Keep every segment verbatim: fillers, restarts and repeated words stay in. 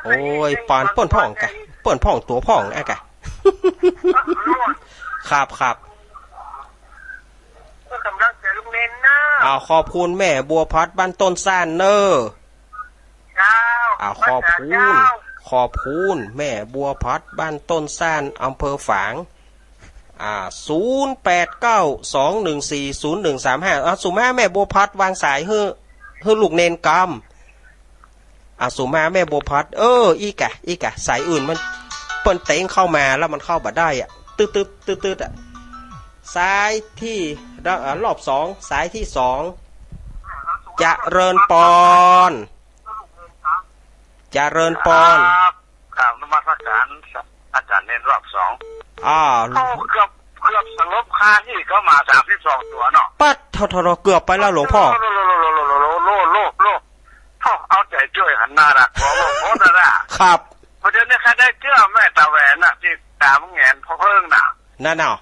โอ้ย ปานเปิ้นพ่องกะ เปิ้นพ่องตั๋วพ่องอะกะ ครับ ครับ ก็กำลังจะลุงเน้นนะ อ้าว ขอบคุณแม่บัวผัดบ้านต้นซ่านเน่อ เจ้า อ้าว ขอบคุณ เจ้า ขอบคุณแม่บัวผัดบ้านต้นซ่าน อำเภอฝาง อ่า ศูนย์แปดเก้า สองหนึ่งสี่ ศูนย์หนึ่งสามห้า อ่ะ สุมาแม่บัวผัดวางสายหื้อ หื้อลูกเณรกำ อ่ะ สุมาแม่บัวผัด เออ อีกอะ อีกอะ สายอื่นมัน เปิ้นเต็งเข้ามาแล้วมันเข้าบ่ได้อะ ตึ๊ดตึ๊ดตึ๊ดตึ๊ดอะ สายที่ เอ่อ รอบสอง สายที่สอง เจริญปอน เจริญปอน ครับ กราบนมัสการอาจารย์เณรรอบสอง อ่า โอ้ เกือบ เกือบสลบคาที่เขามาสามสิบสองตั๋วเนาะ ปั๊ด โถ โถ โถ เกือบไปแล้วหลวงพ่อ โล โล โล โล โล โล โล โล โล โล โอ้ เอาใจ๋จ้วยหันหน้าดัก โอ้โห โอ้โห นั่นน่ะ ครับ ประเดี๋ยวนี้ใครได้เจื้อแม่ต๋าแหวนน่ะ ตี้ต๋ามันแหงนพ่อเพิ่งน่ะ นั่นน่ะ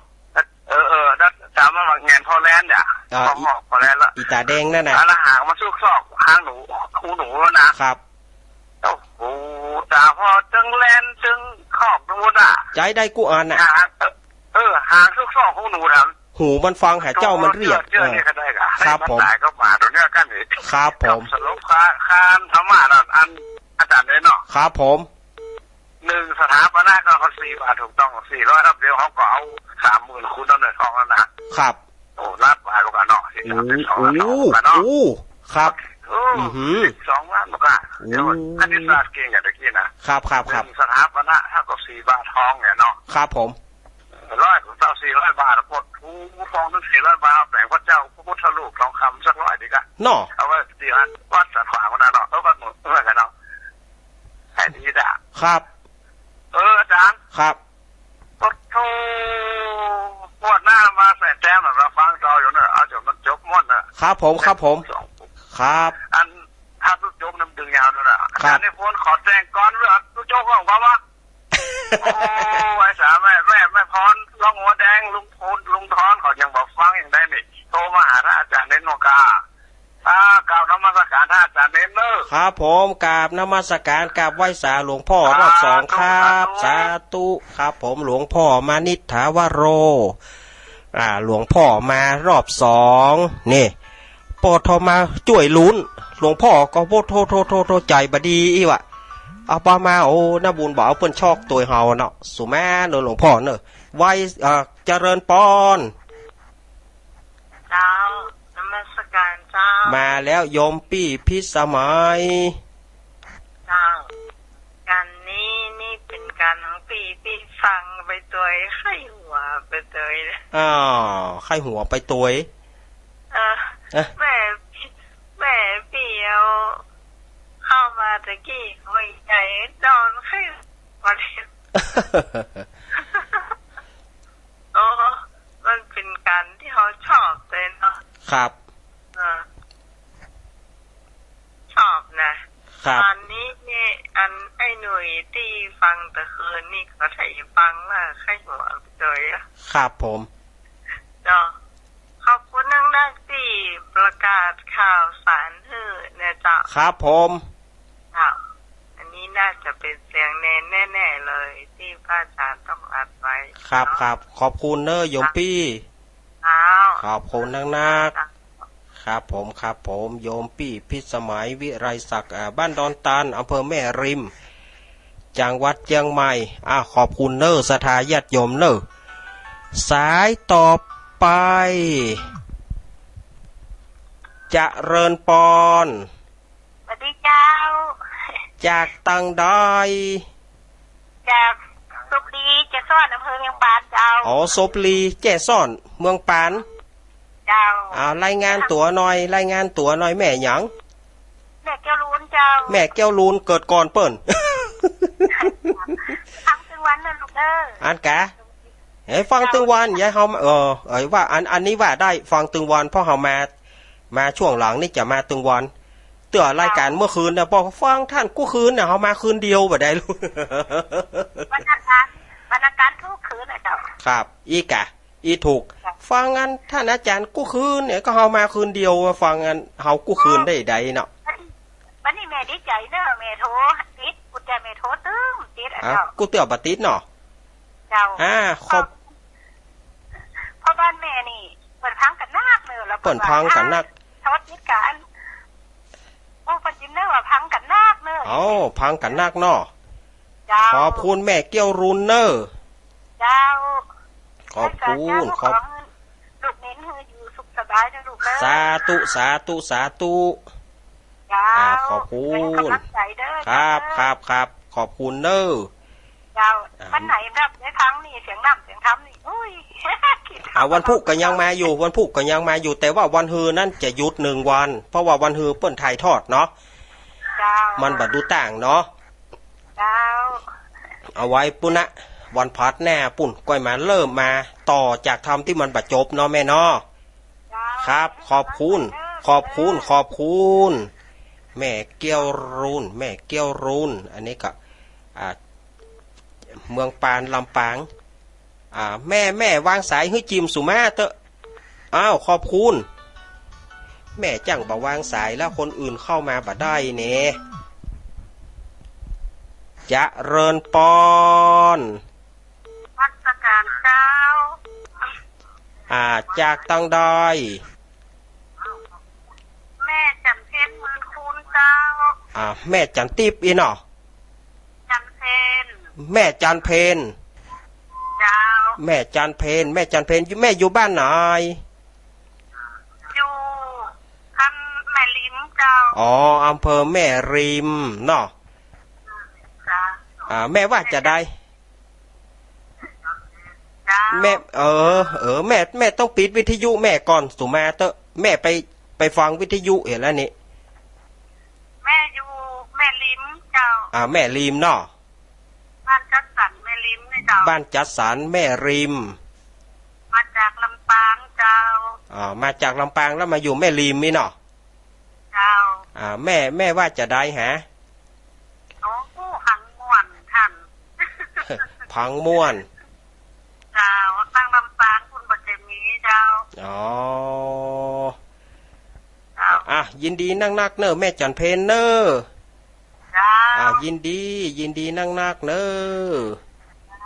เออ เออ แล้วต๋ามันแหงนพ่อแลนเนี่ย อ่า พ่อหมอกพ่อแลนละ อีต๋าแดงนั่นน่ะ อันละหางมันซุกซอกหางหนู หูหนูนะ ครับ โอ้โห ต๋าพ่อตึงแลนตึงคอกหนูน่ะ ใจ๊ได้กู้อันน่ะ หาง เออ เออ หางซุกซอกหูหนูถาม หูมันฟังหาเจ้ามันเรียก เจ้า เจ้า เออ นี่ก็ได้กะ ครับผม มันต๋ายก็มาตรงเนี้ยกันนี่ ครับผม สรุปค่า ค่าธรรมะน่ะ อัน อาจารย์เณรเนาะ ครับผม หนึ่งสถาปนาก็สี่บาท ถูกต้อง สี่ร้อย นับเดียวเขาก็เอาสามหมื่นคูณเอาเน่อ ทองแล้วนะ ครับ โอ้ นับไปแล้วกันเนาะ สี่สามสิบสอง โอ้ นับเอากันเนาะ โอ้ ครับ โอ้ อื้อหือ สิบสองล้านกว่า โอ้ เดี๋ยวคณิตศาสตร์เก่งอย่างตะกี้นะ ครับ ครับ ครับ หนึ่งสถาปนาเท่ากับสี่บาททองเนี่ยเนาะ ครับผม ร้อย เก้า สี่ร้อยบาท กดถูทองถึงสี่ร้อยบาท แบ่งพระเจ้าพระพุทธรูปทองคำสักร้อยดีกะ เนาะ เอาไว้ตี้อันวัดสันขวางนั่นเนาะ เออ วัดหมู่เพื่อนกันเนาะ ให้ดีด่ะ ครับ เออ อาจารย์ ครับ โอ้โธ่ งวดหน้ามาใส่แต้มน่ะ เราฟังต่ออยู่เน่อ เอาจ๋นมันจบม่วนเน่อ ครับผม ครับผม สอง ครับ อัน ถ้าตุ๊จกนำดึงยาวนั่นน่ะ ครับ อาจารย์นิพนธ์ขอแต่งก่อนเรื่องตุ๊จกของเขาวะ โอ้ ไหว้สาแม่ แม่ แม่พร ร้องหัวแดง ลุงพูน ลุงทอน เขายังบ่ฟังอย่างใดนี่ โทรมาหาท่านอาจารย์เณรโนกา อ่า กราบนมัสการท่านอาจารย์เณรเน่อ ครับผม กราบนมัสการ กราบไหว้สาหลวงพ่อรอบสองครับ สาธุ สาธุ สาธุ ครับผม หลวงพ่อมานิษฐาวโร อ่า หลวงพ่อมารอบสอง นี่ ปอทอมาจ้วยลุ้น หลวงพ่อก็โพดโธ่โธ่โธ่โธ่ ใจ๋บ่ดีอี้วะ เอาปามา โอ้ น้าบุญบ่เอาเปิ้นชอกตวยเฮาเนาะ สุมาเน่อหลวงพ่อเน่อ ไหว้ เอ่อ เจริญปอน เจ้า นมัสการเจ้า มาแล้วโยมปี้พิสมัย เจ้า ก๋านนี้นี่เป๋นก๋านของปี้ ปี้ฟังไปตวย ใค่หัวไปตวย อ้าว ใค่หัวไปตวย เออ เอ๊ะ แม่ แม่ปี้เอาเข้ามาตะกี้ โอ้ย ใจ๋ดอนใค่หัวเลย โอ้ มันเป๋นก๋านตี้เฮาชอบเลยเนาะ ครับ เออ ชอบนะ ครับ ต๋อนนี้นี่ อันไอ้หนุ่ยตี้ฟังตะคืนนี่ก็ได้ฟังว่าใค่หัวไปตวยอะ ครับผม เนาะ ขอบคุณนักๆตี้ประกาศข่าวสารหื้อเนี่ยเจ้า ครับผม เจ้า อันนี้น่าจะเป๋นเสียงเณรแน่ๆเลย ตี้พระอาจารย์ต้องอัดไว้ ครับ เนาะ ครับ ขอบคุณเน่อโยมปี้ ครับ ขอบคุณนักๆ ครับผม ครับผม โยมปี้พิสมัย วิไลศักดิ์ อ่า บ้านดอนตาล อำเภอแม่ริม จังหวัดเจียงใหม่ อ่า ขอบคุณเน่อ ศรัทธาญาติโยมเน่อ สายต่อไป เจริญปอน สวัสดีเจ้า จากตังใด จากสบปรี แจ้ซ้อน อำเภอเวียงปานเจ้า อ๋อ สบปรี แจ้ซ้อน เมืองปาน เจ้า อ่า รายงานตั๋วหน่อย รายงานตั๋วหน่อย แม่หยัง แม่แก้วลูนเจ้า แม่แก้วลูน เกิดก่อนเปิ้น ฟังตึงวันเน่อลูกเอ้อ อันกะ เฮ้ย ฟังตึงวัน เจ้า ยายเฮามา เออ เอ้ย ว่า อัน อันนี้ว่าได้ ฟังตึงวัน เพราะเฮามา มาช่วงหลังนี่จะมาตึงวัน เตื้อรายก๋านเมื่อคืนน่ะ บอกฟังท่านกู้คืนน่ะ เฮามาคืนเดียวบ่ได้ลูก บรรณาการ บรรณาการกู้คืนน่ะเจ้า ครับ อี้กะ อี้ถูก ครับ ฟังอันท่านอาจารย์กู้คืนเนี่ย ก็เฮามาคืนเดียว ฟังอันเฮากู้คืนได้ใดเนาะ บัดนี้แม่ดีใจ๋เน่อ แม่โทรติด อุต แต่แม่โทรตึงติดอะ อ่ะ เจ้า กู้เตื้อบ่ติดเนาะ เจ้า อ่า ขอบ เพราะบ้านแม่นี่เปิ้นฟังกั๋นนักเน่อ แล้ว เปิ้นฟังกั๋นนัก โทรติดกั๋น โอ้ เปิ้นยินได้ว่าฟังกั๋นนักเน่อ เอ้า ฟังกั๋นนักเนาะ เจ้า ขอบคุณแม่เกี้ยวรุนเน่อ เจ้า ขอบคุณ ขอบ ลูกเน้นหื้ออยู่สุขสบายนะลูกเอ้ย สาธุ สาธุ สาธุ เจ้า อ่า ขอบคุณ เป็นกำลังใจเด้อ ครับ เจ้า ครับ ครับ ขอบคุณเน่อ เจ้า อ่า วันไหนครับ ได้ฟังนี่ เสียงน้ำเสียงธรรมนี่ อุ้ย คิด อ่า วันพุธก็ยังมาอยู่ วันพุธก็ยังมาอยู่ แต่ว่าวันฮือนั้นจะหยุดหนึ่งวัน เพราะว่าวันฮือเปิ้นถ่ายทอดเนาะ เจ้า มันบ่ดูต่างเนาะ เจ้า เอาไว้ปู้นนะ วันพฤหัสหน้าปู้น ก้อยมาเริ่มมาต่อจากธรรมตี้มันบ่จบเนาะแม่เนาะ เจ้า ครับ ขอบคุณ ขอบคุณ ขอบคุณ แม่เกี้ยวรุน แม่เกี้ยวรุน อันนี้ก็ อ่า เมืองปาน ลำปาง อ่า แม่ แม่วางสายหื้อจิมสุมาเต๊อะ อ้าว ขอบคุณ แม่จั้งบ่วางสายแล้ว คนอื่นเข้ามาบ่ได้เน่ เจริญปอน นมัสก๋านเจ้า อ่า จากตังใด แม่จันเพ็ญ หมื่นคูณเจ้า อ่า แม่จันทิพย์อี้เนาะ จันเพ็ญ แม่จันเพ็ญ เจ้า แม่จันเพ็ญ แม่จันเพ็ญ แม่อยู่บ้านไหน อยู่อำ แม่ริมเจ้า อ๋อ อำเภอแม่ริมเนาะ เจ้า อ่า แม่ว่าจะใด เจ้า แม่ เออ เออ แม่ แม่ต้องปิดวิทยุแม่ก่อนสุมาเต๊อะ แม่ไป ไปฟังวิทยุเหียแล้วนี่ แม่อยู่แม่ริมเจ้า อ่า แม่ริมเนาะ บ้านจัดสรรแม่ริมนี่เจ้า บ้านจัดสรรแม่ริม มาจากลำปางเจ้า อ่า มาจากลำปางแล้วมาอยู่แม่ริมนี่เนาะ เจ้า อ่า แม่ แม่ว่าจะใดฮะ โอ้ ฟังม่วนท่าน ฟังม่วน เจ้า ตั้งลำปางคุณบ่จะมีเจ้า อ๋อ เจ้า อ่ะ ยินดีนักๆ เน่อ แม่จันเพ็ญเน่อ เจ้า อ่ะ ยินดี ยินดีนักๆ เน่อ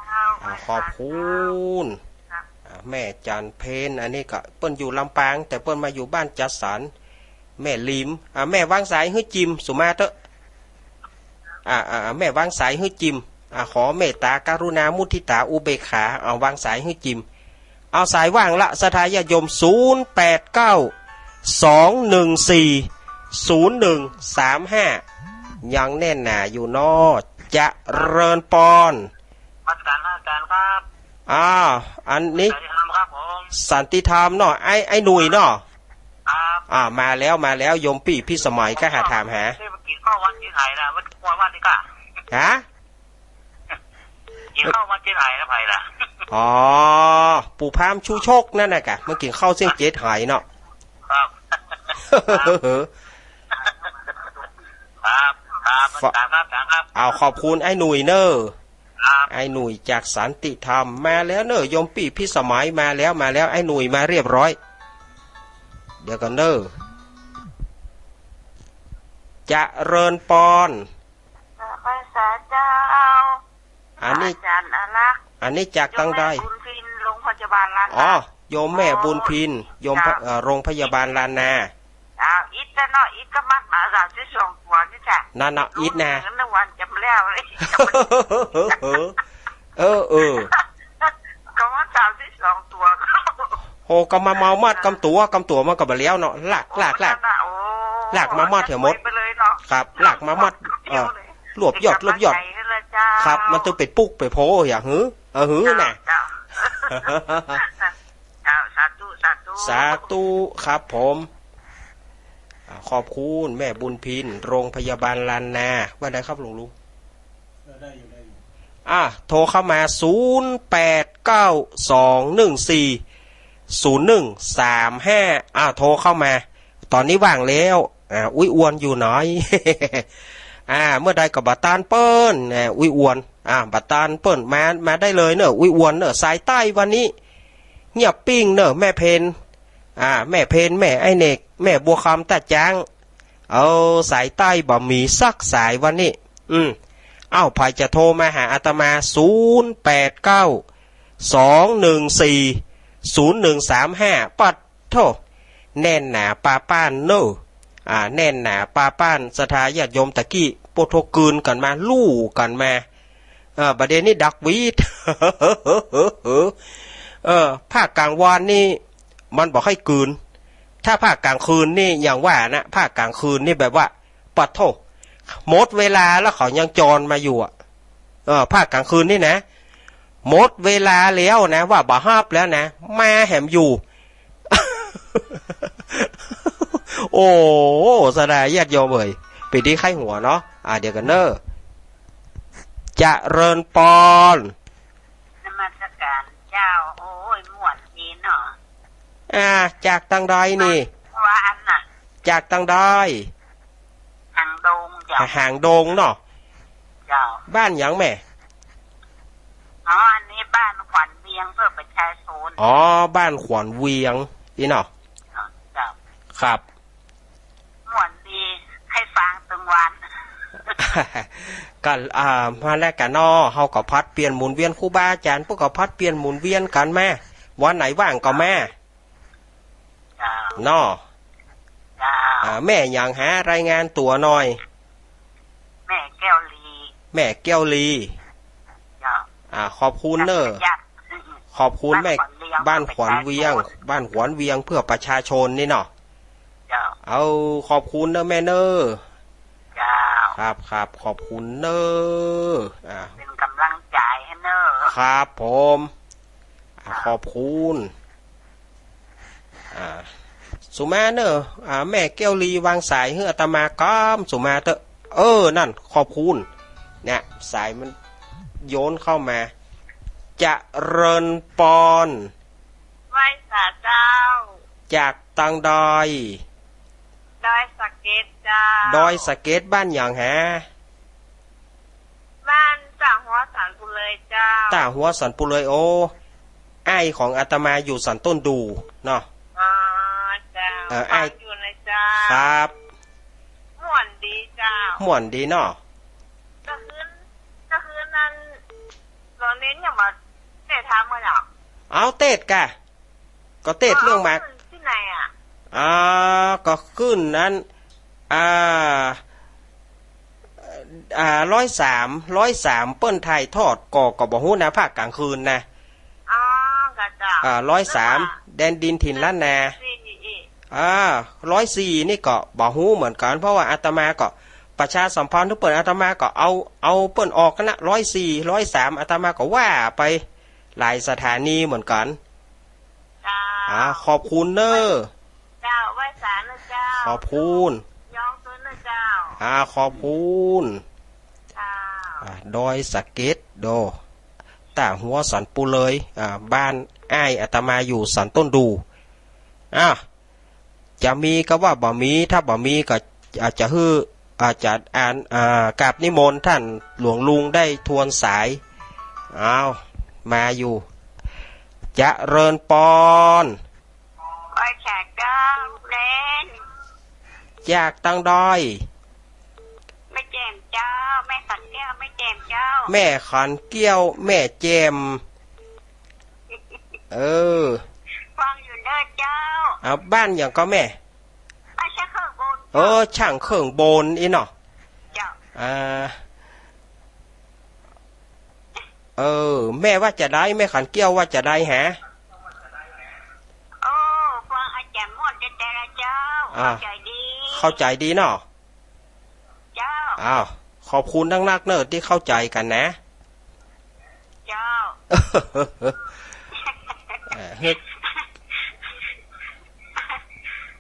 เจ้า อ่ะ ขอบคุณ เจ้า อ่ะ แม่จันเพ็ญ อันนี้ก็เปิ้นอยู่ลำปาง แต่เปิ้นมาอยู่บ้านจัดสรร แม่ริม อ่ะ แม่วางสายหื้อจิมสุมาเต๊อะ อ่า อ่า แม่วางสายหื้อจิม อ่า ขอเมตตากรุณามุทิตาอุเบกขา เอาวางสายหื้อจิม เอาสายว่างละ ศรัทธาญาติโยม ศูนย์แปดเก้า สองหนึ่งสี่ ศูนย์หนึ่งสามห้า ยังแน่นหนาอยู่เนาะ เจริญปอน นมัสก๋านพระอาจารย์ครับ อ่า อันนี้ สันติธรรมครับผม สันติธรรมเนาะ ไอ้ ไอ้หนุ่ยเนาะ ครับ อ่า มาแล้ว มาแล้ว โยมปี้พิสมัยก็หาถามหา นี่มากิ๋นข้าววัดเจ๊ไถนะ วัด วัดนี่ก้า ฮะ กิ๋นข้าววัดเจ๊ไถนะ ไผล่ะ อ๋อ ปู่พราหมณ์ชูโชคนั่นน่ะกะ มากิ๋นข้าวเสี้ยงเจ๊ไถเนาะ ครับ ครับ ครับ ครับ ครับ เอา ขอบคุณไอ้หนุ่ยเน่อ ครับ ไอ้หนุ่ยจากสันติธรรม มาแล้วเน่อ โยมปี้พิสมัย มาแล้ว มาแล้ว ไอ้หนุ่ยมาเรียบร้อย เดี๋ยวก่อนเน่อ เจริญปอน พระสาเจ้า อันนี้ อาจารย์อารักษ์ อันนี้จากตังใด โยมแม่บุญพิน โรงพยาบาลล้านนา อ๋อ โยมแม่บุญพิน โยมพะ อ๋อ เอ่อ โรงพยาบาลล้านนา อ้าว อิดนะเนาะ อิดก็มัดมาสามสิบสองตั๋วนี่จ้ะ นั่นเนาะ อิดนะ นึกว่าจะแล้วเลย เออ เออ ก็มัดสามสิบสองตั๋ว โห ก็มาเมามัดกำตั๋ว กำตั๋วมันก็บ่แล้วเนาะ ลาก ลาก ลาก โอ้ ลากมามัดเหียหมด ไปเลยเนาะ ครับ ลากมามัด เออ รวบยอด รวบยอด กำลังใจนั่นแหละเจ้า ครับ มันต้องไปปลุกไปโพ อย่าหือ เออ หือน่ะ เจ้า เจ้า สาธุ สาธุ สาธุครับผม อ่า ขอบคุณแม่บุญพิน โรงพยาบาลล้านนา ว่าไดครับหลวงลุง เออ ได้อยู่ ได้อยู่ อ่า โทรเข้ามา ศูนย์แปดเก้า สองหนึ่งสี่ ศูนย์หนึ่งสามห้า อ่า โทรเข้ามา ต๋อนนี้ว่างแล้ว อ่า อุ๊ยอวนอยู่หน้อย อ่า เมื่อใดก็บ่ต้านเปิ้น อ่า อุ๊ยอวน อ่า บ่ต้านเปิ้น มา มาได้เลยเน่อ อุ๊ยอวนเน่อ สายใต้วันนี้ เงียบปิ้งเน่อ แม่เพน อ่า แม่เพน แม่ไอ้เนก แม่บัวคำ ต้าจ๊าง เอา สายใต้บ่มีสักสายวันนี้ อืม เอ้า ใผจะโทรมาหาอาตมา ศูนย์แปดเก้า สองหนึ่งสี่ ศูนย์หนึ่งสามห้า ปัดโธ่ แน่นหนาปาป้านเน่อ อ่า แน่นหนาปาป้าน ศรัทธาญาติโยมตะกี้ โปะโธ่ กืนกั๋นมา ลู่กั๋นมา เออ บ่าเดี่ยวนี้ดักหวีด เออ ภาคกลางวันนี่ มันบ่ค่อยกืน ถ้าภาคกลางคืนนี่ อย่างว่านะ ภาคกลางคืนนี่แบบว่า ปัดโธ่ หมดเวลาแล้วเขายังจอนมาอยู่อะ เออ ภาคกลางคืนนี่นะ หมดเวลาแล้วนะ ว่าบ่ฮับแล้วนะ มาแหมอยู่ โอ้ ศรัทธาญาติโยมเอ๋ย เป๋นตี้ใค่หัวเนาะ อ่า เดี๋ยวกั๋นเน่อ เจริญปอน นมัสก๋านเจ้า โอ้ย ม่วนดีเนาะ อ่า จากตางใดนี่ ว่าอันน่ะ จากตางใด หางดงเจ้า หางดงเนาะ เจ้า บ้านหยังแม่ อ๋อ อันนี้บ้านขวัญเวียงเพื่อประชาชน อ๋อ บ้านขวัญเวียงนี่เนาะ เจ้า ครับ ม่วนดี ใค่ฟังตึงวัน ก็ อ่า มาแล้วกั๋นเนาะ เฮาก็ผลัดเปลี่ยนหมุนเวียน ครูบาอาจ๋ารย์เปิ้นก็ผลัดเปลี่ยนหมุนเวียนกั๋นมา วันไหนว่างก็มา เจ้า เนาะ เจ้า อ่า แม่หยังฮะ รายงานตั๋วหน่อย แม่แก้วลี แม่แก้วลี เจ้า อ่า ขอบคุณเน่อ ขอบคุณแม่ บ้านขวัญเวียง บ้านขวัญเวียงเพื่อประชาชนนี่เนาะ เจ้า เอา ขอบคุณเน่อแม่เน่อ เจ้า ครับ ครับ ขอบคุณเน่อ อ่า เป๋นก๋ำลังใจ๋หื้อเน่อ ครับผม อ่า ขอบคุณ อ่า สุมาเน่อ อ่า แม่แก้วลีวางสายหื้ออาตมาก่ำ สุมาเต๊อะ เออ นั่น ขอบคุณ เนี่ย สายมันโยนเข้ามา เจริญปอน ไหว้สาเจ้า จากตางใด ดอยสะเก็ดเจ้า ดอยสะเก็ด บ้านหยังฮะ บ้านต้าฮัวสันปุเลยเจ้า ต้าฮัวสันปุเลย โอ้ อ้ายของอาตมาอยู่สันต้นดู่เนาะ อ๋อ เจ้า เออ อ้าย ฟังอยู่นะเจ้า ครับ ม่วนดีเจ้า ม่วนดีเนาะ ก็คือ ก็คือนั้น ต๋อนเย็นยังบ่ได้ทำกันเหรอ เอาเตสน์ก่ะ ก็เตสน์เรื่องหมาก ขึ้นตี้ไหนอะ อ่า ก็ขึ้นนั้น อ่า อ่า ร้อยสาม ร้อยสาม เปิ้นถ่ายทอด ก็ ก็บ่ฮู้นะ ภาคกลางคืนนะ อ๋อ ก็เจ้า อ่า ร้อยสาม แล้วก็ แดนดินถิ่นล้านนา สี่ อ่า ร้อยสี่ นี่ก็บ่ฮู้เหมือนกั๋น เพราะว่าอาตมาก็ประชาสัมพันธ์หื้อเปิ้น อาตมาก็เอา เอาเปิ้นออกกั๋นนะ ร้อยสี่ ร้อยสาม อาตมาก็ว่าไปหลายสถานีเหมือนกั๋น เจ้า อ่า ขอบคุณเน่อ เจ้า ไหว้สาเน่อเจ้า ขอบคุณ ย้องตุ๊นเน่อเจ้า อ่า ขอบคุณ เจ้า อ่า ดอยสะเก็ด โด ต้าฮัวสันปุเลย อ่า บ้านอ้ายอาตมาอยู่สันต้นดู่ อ่า จะมีก็ว่าบ่มี ถ้าบ่มีก็อาจจะหื้อ อาจจะอ่าน อ่า กราบนิมนต์ต้านหลวงลุงได้ทวนสาย อ้าว มาอยู่ เจริญปอน ไหว้สาเจ้า แม่ จากตางใด แม่แจ่มเจ้า แม่ขันแก้ว แม่แจ่มเจ้า แม่ขันแก้ว แม่แจ่ม เออ ฟังอยู่เน่อเจ้า อ่า บ้านหยังก่อแม่ บ้านช่างเคิ่งโบน เออ ช่างเคิ่งโบนอี้เนาะ เจ้า อ่า เออ แม่ว่าจะใด แม่ขันแก้วว่าจะใดฮะ โอ้ ฟังอาจ๋ารย์ม่วนแต๊ๆ ละเจ้า อ่า เข้าใจ๋ดี เข้าใจ๋ดีเนาะ เจ้า อ้าว ขอบคุณนักๆ เน่อตี้เข้าใจ๋กั๋นนะ เจ้า เออ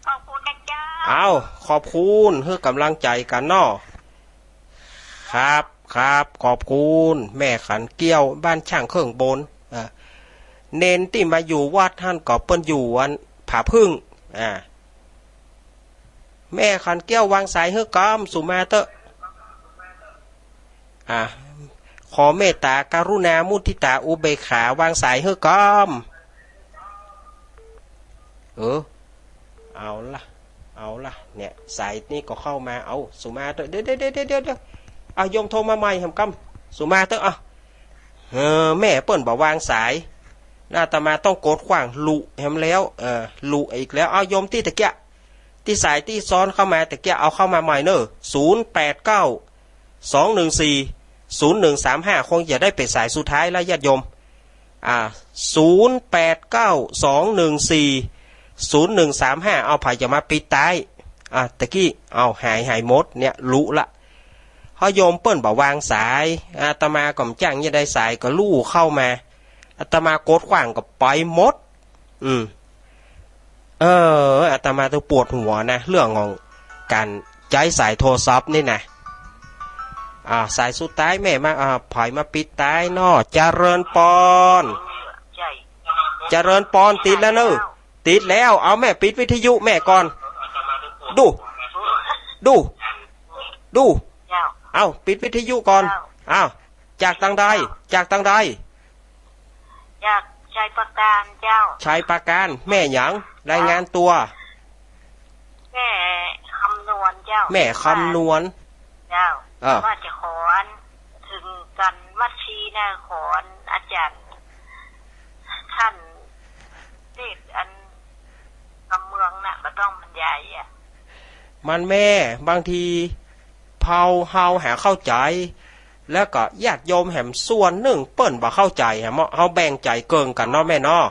ขอบคุณนะเจ้า อ้าว ขอบคุณ หื้อก๋ำลังใจ๋กั๋นเนาะ ครับ ครับ ขอบคุณ แม่ขันแก้ว บ้านช่างเคิ่งโบน เออ เณรตี้มาอยู่วัดหั้นก็เปิ้นอยู่อันผาผึ้ง อ่า แม่ขันแก้ววางสายหื้อก่ำ สุมาเต๊อะ อ่า ขอเมตตากรุณามุทิตาอุเบกขาวางสายหื้อก่ำ เออ เอาละ เอาละ เนี่ย สายนี้ก็เข้ามา เอา สุมาเต๊อะ เดี๋ยว เดี๋ยว เดี๋ยว เดี๋ยว เดี๋ยว เอาโยมโทรมาใหม่แหมกำ สุมาเต๊อะ เอา เออ แม่เปิ้นบ่วางสายนะ อาตมาต้องกดขว้างลุแหมแล้ว เออ ลุอีกแล้ว เอาโยมตี้ตะเกียะ ตี้สายตี้ซ้อนเข้ามาตะเกียะ เอาเข้ามาใหม่เน่อ ศูนย์แปดเก้า สองหนึ่งสี่ ศูนย์หนึ่งสามห้า คงจะได้เป๋นสายสุดท้ายแล้วญาติโยม อ่า ศูนย์แปดเก้า สองหนึ่งสี่ ศูนย์หนึ่งสามห้า เอา ใผจะมาปิดต๊าย อ่า ตะกี้ เอา หาย หายหมดเนี่ย ลุละ เพราะโยมเปิ้นบ่วางสาย อาตมาก็บ่จ้างจะได้สายก็ลู่เข้ามา อาตมากดขว้างก็ไปหมด อืม เออ อาตมาต้องปวดหัวนะ เรื่องของก๋านใจ๊สายโทรศัพท์นี่นะ อ่า สายสุดท้ายแม่มา อ่า ใผมาปิดต๊ายเนาะ เจริญปอน เจริญปอน ติดแล้วเน่อ ติดแล้ว เอาแม่ปิดวิทยุแม่ก่อน ดู ดู ดู เจ้า เอา ปิดวิทยุก่อน เจ้า เอา จากตางใด จากตางใด จากชัยปราการเจ้า ชัยปราการ แม่หยัง รายงานตั๋ว แม่คำนวณเจ้า แม่คำนวณ เจ้า เออ ว่าจะขออัน เถิงกั๋นวัดชีนะ ขออันอาจ๋ารย์ ต้านเตศน์อันกำเมืองน่ะ บ่ต้องบรรยายอะ มันแม่ บางที เฮา เฮาหาเข้าใจ๋ แล้วก็ญาติโยมแหมส่วนนึ่งเปิ้นบ่เข้าใจ๋แหมเนาะ เฮาแบ่งใจ๋เกิ่งกั๋นเนาะแม่เนาะ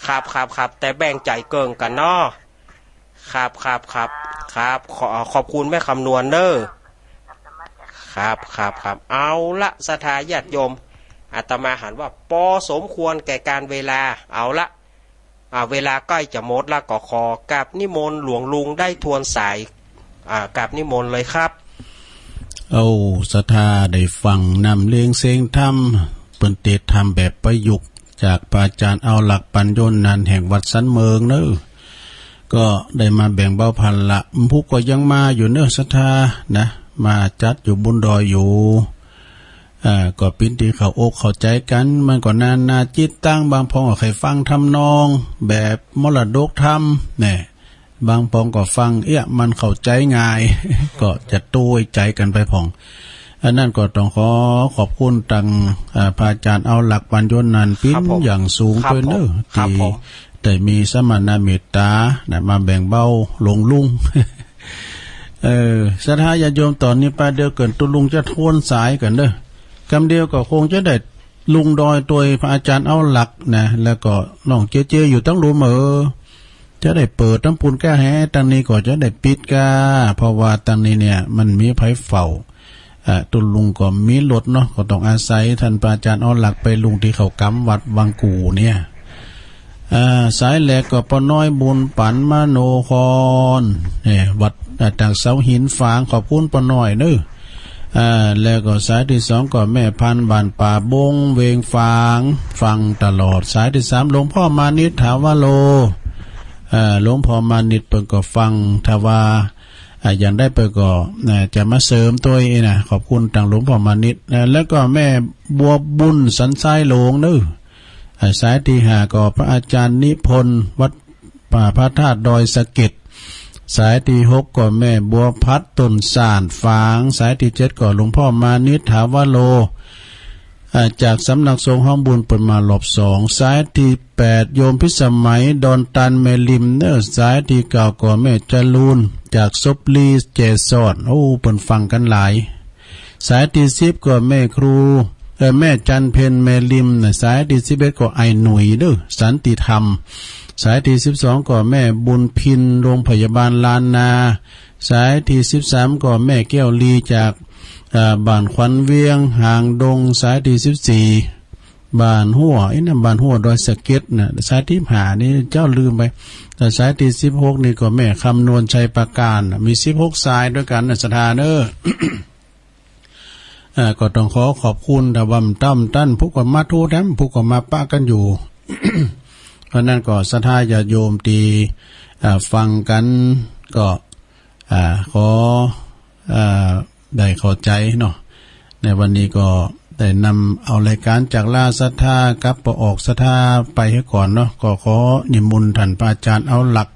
ครับ ครับ ครับ แต่แบ่งใจ๋เกิ่งกั๋นเนาะ ครับ ครับ ครับ ครับ ขอ ขอบคุณแม่คำนวณเน่อ ครับ ครับ ครับ เอาละ ศรัทธาญาติโยม อาตมาหันว่าปอสมควรแก่ก๋านเวลา เอาละ อ่า เวลาใก้จะหมดละ ก็ขอกราบนิมนต์หลวงลุงได้ทวนสาย อ่า กราบนิมนต์เลยครับ โอ้ ศรัทธาได้ฟังนำเสียงธรรม เปิ้นเตศน์ธรรมแบบประยุกต์ จากพระอาจ๋ารย์เอาหลัก ปัญโญนันท์ แห่งวัดสันเมิงเน่อ ก็ได้มาแบ่งเบาภาระ ผู้ก็ยังมาอยู่เน่อศรัทธานะ มาจัดอยู่บนดอยอยู่ อ่า ก็เป๋นตี้เข้าอกเข้าใจ๋กั๋น มันก็นานาจิตตัง บางพ่องก็ใค่ฟังทำนองแบบมรดกธรรมแน่ บางพ่องก็ฟัง เอ๊ะ มันเข้าใจ๋ง่าย ก็จะโต้ใจ๋กั๋นไปพ่อง อันนั้นก็ต้องขอขอบคุณตัง อ่า พระอาจ๋ารย์เอาหลัก ปัญโญนันท์ ครับผม เป๋นอย่างสูง ครับผม ตวยเน่อ ครับผม ตี้ได้มีสมณเมตตานะ มาแบ่งเบาหลวงลุง เออ ศรัทธาญาติโยม ต๋อนนี้ไปเดี๋ยวเกินตุ๊ลุงจะทวนสายกั๋นเน่อ กำเดียวก็คงจะได้ลงดอยตวยพระอาจ๋ารย์เอาหลักนะ แล้วก็น้องเจเจอยู่ตังหลุมเออ จะได้เปิดตางปูนก้าแฮ ตางนี้ก็จะได้ปิดก้า เพราะว่าตางนี้เนี่ยมันมีใผเฝ้า อ่า ตุ๊ลุงก็มีรถเนาะ ก็ต้องอาศัยต้านพระอาจ๋ารย์เอาหลักไปลงตี้เข้ากำวัดวังกู่เนี่ย อ่า สายแรกก็ป้อน้อยบุญปั๋นมโนคร เนี่ย วัด อ่า จากเสาหินฝาง ขอบคุณป้อน้อยเน่อ อ่า แล้วก็สายตี้สองก็แม่พันธุ์บ้านป่าบง เวียงฝาง ฟังตลอด สายตี้สามหลวงพ่อมานิต ถาวโร อ่า หลวงพ่อมานิตเปิ้นก็ฟัง ถ้าว่า อ่า อย่างใดเปิ้นก็ อ่า จะมาเสริมตวยนะ ขอบคุณตังหลวงพ่อมานิตนะ แล้วก็แม่บัวบุญสันทรายหลวงเน่อ อ่า สายตี้ห้าก็พระอาจ๋ารย์นิพนธ์ วัดป่าพระธาตุดอยสะเก็ด สายตี้หกก็แม่บัวพัดต้นสานฝาง สายตี้เจ็ดก็หลวงพ่อมานิต ถาวโร อ่า จากสำนักสงฆ์ฮ้องบุญเปิ้นมารอบสอง สายตี้แปดโยมพิสมัย ดอนตาลแม่ริมเน่อ สายตี้เก้าก็แม่จรูน จากศพลีเจสอน โอ้ เปิ้นฟังกั๋นหลาย สายตี้สิบก็แม่ครู เอ่อ แม่จันเพ็ญแม่ริมนะ สายตี้สิบเอ็ดก็ไอ้หนุ่ยเน่อ สันติธรรม สายตี้สิบสองก็แม่บุญพิน โรงพยาบาลล้านนา สายตี้สิบสามก็แม่แก้วลีจาก เอ่อ บ้านขวัญเวียง หางดง สายตี้สิบสี่ บ้านหัว ไอ้นั่นบ้านหัวดอยสะเก็ดนะ สายตี้ห้านี่เจ้าลืมไป แต่สายตี้สิบหกนี่ก็แม่คำนวณชัยปราการนะ มีสิบหกสายตวยกั๋นนะ ศรัทธาเน่อ อ่า ก็ต้องขอขอบคุณ ถ้าว่าบ่าต้าน ผู้ก็มาโทรแถม ผู้ก็มาปะกั๋นอยู่ เพราะนั้นก็ศรัทธาญาติโยมตี้ อ่า ฟังกั๋น ก็ อ่า ขอ อ่า ได้เข้าใจ๋เนาะ ในวันนี้ก็ได้นำเอารายก๋านจากลาศรัทธากับปออกศรัทธาไปเหียก่อนเนาะ ก็ขอนิมนต์ต้านพระอาจ๋ารย์เอาหลัก